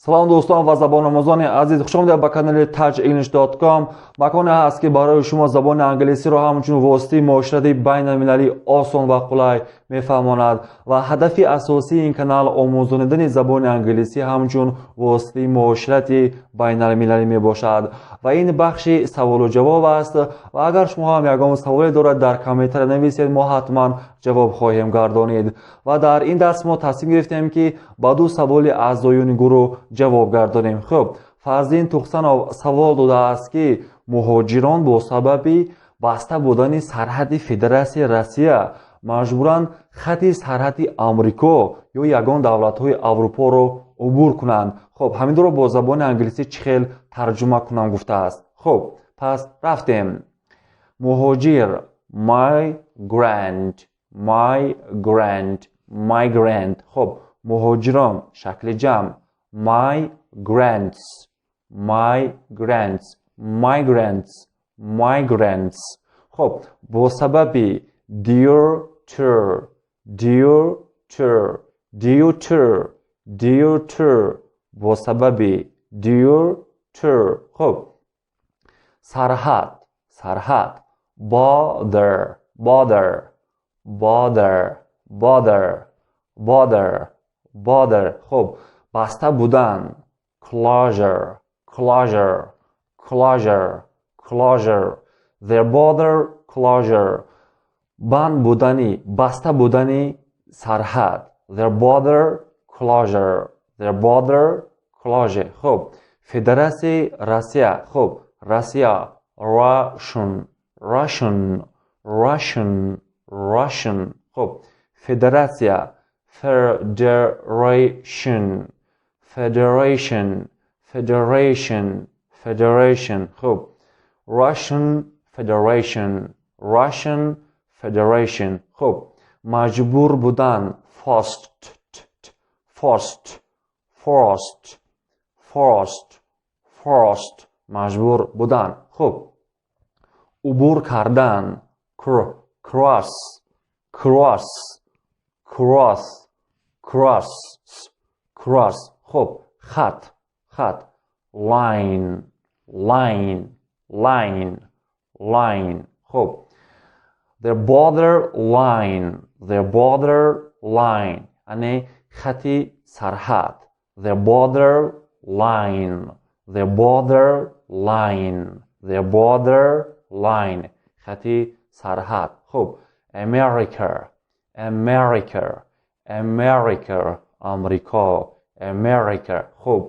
Салом, дӯстон ва забономӯзони азиз, хушомадед ба канали tajenglish.com. Маконе ҳаст, ки барои шумо забони англисиро ҳамчун воситаи муоширати байналмилалӣ осон ва қулай мефаҳмонад ва ҳадафи асосии ин канал омӯзонидани забони англисӣ ҳамчун воситаи муоширати байналмилалӣ мебошад. Ва ин бахши саволу ҷавоб аст ва агар шумо ҳам ягон саволе дорад, дар комментария нависед, мо ҳатман ҷавоб хоҳем гардонид. Ва дар ин дарс мо тасмим гирифтем, ки ба ду саволи аъзоёни гурӯҳ ҷавоб гардонем. Хуб, Фарзин Тухсанов савол додааст, ки муҳоҷирон бо сабаби баста будани сарҳади Федератсияи Россия маҷбуранд хати сарҳади Амрико ё ягон давлатҳои Аврупоро убур кунанд. Хуб, ҳаминро бо забони англисӣ чӣ хел тарҷума кунам, гуфтааст. Хуб, пас рафтем. Муҳоҷир: migrant, migrant, migrant. Хуб, муҳоҷирон, шакли ҷамъ: migrants, migrants, migrants, migrants. Хуб, бо сабаби: due to, due to, due to, due to, бо сабаби due to. Хуб, сарҳад, сарҳад: border, border, border, border, border, border. Хуб, баста будан: closure, closure, closure, closure, the border closure, банд будани, баста будани сарҳад, the border closure, the border closure. Хуб, Федератсияи Россия. Хуб, Россия: Russian, Russian, Russian, Russian. Хуб, федератсия: federation, federation, federation, federation. Хуб, Russian Federation, Russian Federation. Хуб, маҷбур будан: forced, forced, forced, forced, forced, маҷбур будан. Хуб, убур кардан: cross, cross, cross, cross, cross. Хуб, хат, хат: line, line, line, line. Хуб, the border line, the border line, яъне хати сарҳад, the border line, the border line, the border line, хати сарҳад. Хуб, America, America, America, Амрико, America. Хуб,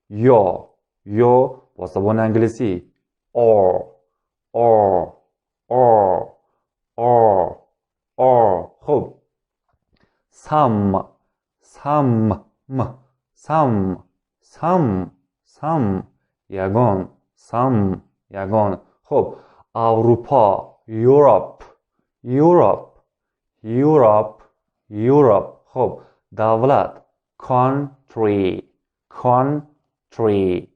ё, ё бо забони англисӣ: or, or, or, or, or. Хуб, some, some, м, some, some, some, ягон, some, ягон. Хуб, Аврупо: Europe, Europe, Europe, Europe. Хуб, давлат: country, country,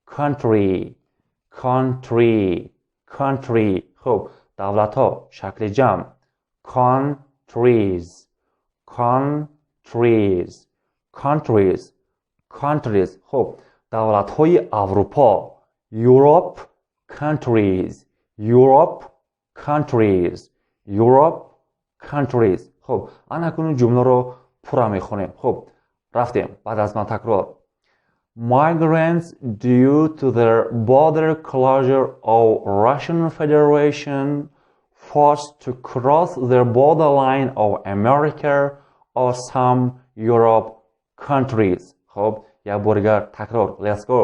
country, country, country. Хуб, давлатҳо, шакли ҷамъ: countries, countries, countries, countries. Хуб, давлатҳои Аврупо: Europe countries, Europe countries, Europe countries. Хуб, ана акнун ҷумларо пурра мехонем. Хуб, рафтем, баъд аз ман такрор. Migrants due to their border closure of Russian Federation forced to cross their borderline of America or some Europe countries. Хуб, як бор дигар такрор. Let's go.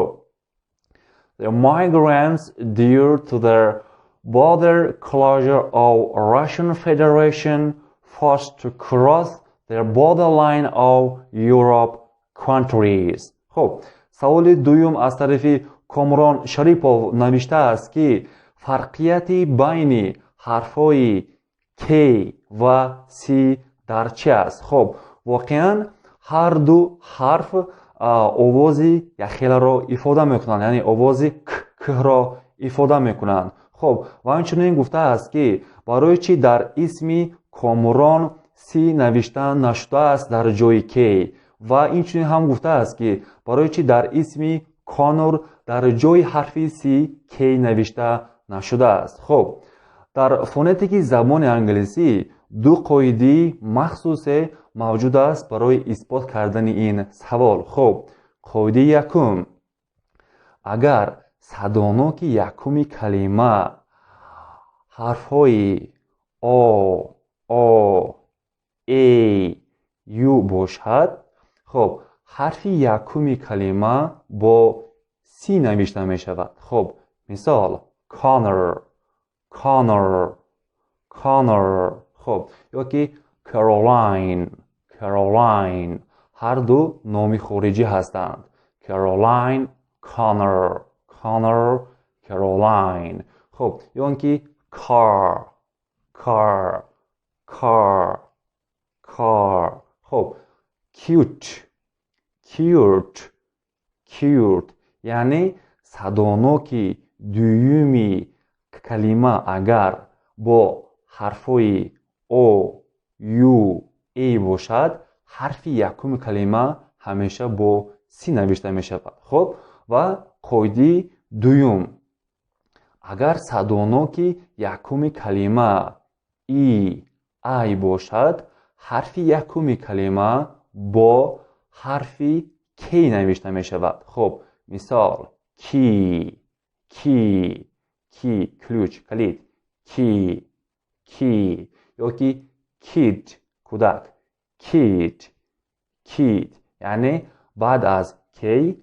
The migrants due to their border closure of Russian Federation forced to cross their borderline of Europe countries. Хуб, саволи дуюм аз тарафи Комрон Шарипов навиштааст, ки фарқияти байни ҳарфҳои K ва C дар чи аст? Хуб, воқеан ҳар ду ҳарф овози якхеларо ифода мекунанд, яъне овози к кро ифода мекунанд. Хуб, ва инчунин гуфтааст, ки барои чӣ дар исми Комрон C навишта нашудааст дар ҷои K. Ва инчунин ҳам гуфтааст, ки барои чӣ дар исми Конор дар ҷои ҳарфи C K навишта нашудааст. Хуб, дар фонетики забони англисӣ ду қоидаи махсусе мавҷуд аст барои исбот кардани ин савол. Хуб, қоидаи якум: агар садоноки якуми калима ҳарфҳои о, о, э, ю бошад, хуб, ҳарфи якуми калима бо C навишта мешавад. Хуб, мисол: Connor, Connor, Connor. Хуб, ёки Caroline, Caroline. Ҳарду номи хориҷӣ ҳастанд: Caroline, Connor, Connor, Caroline. Хуб, ё он ки car, car, car, car. Хуб, cute, cute, cute. Яъне садоноки дуюми калима агар бо ҳарфҳои о, ю, э бошад, ҳарфи якуми калима ҳамеша бо C навишта мешавад. Хуб, ва қоидаи дуюм: агар садоноки якуми калима и, ай бошад, ҳарфи якуми калима бо ҳарфи K навишта мешавад. Хуб, мисол: key, key, key, ключ, калид, key, key. Ёки kid, кӯдак, kid, kid. Яъне баъд аз K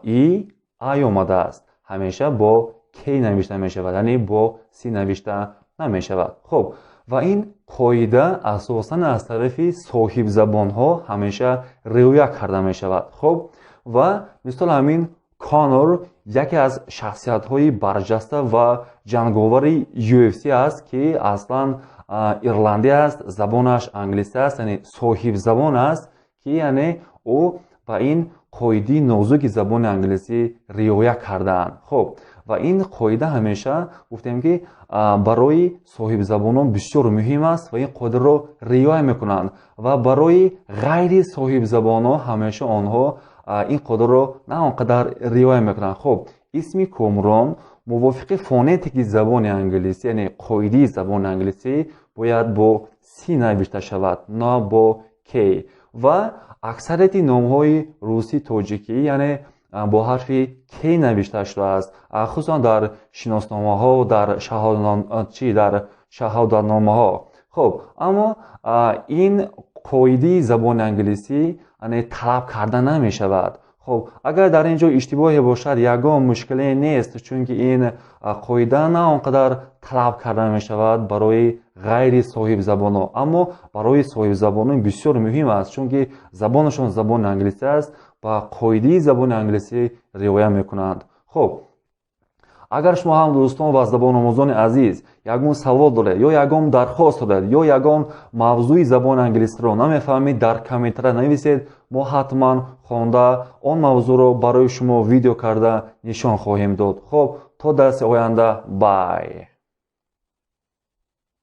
и, ай омадааст, ҳамеша бо K навишта мешавад, яъне бо C навишта намешавад. Хуб, ва ин қоида асосан аз тарафи соҳибзабонҳо ҳамеша риоя карда мешавад. Хуб, ва мисол ҳамин Конор яке аз шахсиятҳои барҷаста ва ҷанговари UFC аст, ки аслан ирландӣ аст, забонаш англисӣ аст, яъне соҳибзабон аст, ки яъне ӯ ба ин қоидаи нозуки забони англисӣ риоя кардаанд. Хуб, ва ин қоида ҳамеша, гуфтем, ки барои соҳибзабонон бисёр муҳим аст ва ин қоидаро риоя мекунанд, ва барои ғайри соҳибзабонон ҳамеша онҳо ин қоидаро на он қадар риоя мекунанд. Хуб, исми Комрон мувофиқи фонетики забони англисӣ, яъне қоидаи забони англисӣ, бояд бо C навишта шавад, на бо K. Ва аксарияти номҳои русӣ, тоҷикӣ, яъне бо ҳарфи K навишта шудааст, хусусан дар шиносномаҳо, дар чи, дар шаҳодатномаҳо. Хуб, аммо ин қоидаи забони англисӣ, яъне, талаб карда намешавад. Хуб, агар дар ин ҷо иштибоҳе бошад, ягон мушкиле нест, чунки ин қоида на он қадар талаб карда мешавад барои ғайри соҳибзабонон, аммо барои соҳибзабонон бисёр муҳим аст, чунки забонашон забони англисӣ аст ва қоидаи забони англисӣ риоя мекунанд. Хуб, агар шумо ҳам, дӯстон ва забономӯзони азиз, ягон савол доред ё ягон дархост доред ё ягон мавзӯи забони англисиро намефаҳмед, дар комментария нависед, мо ҳатман хонда он мавзӯъро барои шумо видео карда нишон хоҳем дод. Хуб, то дарси оянда, bye.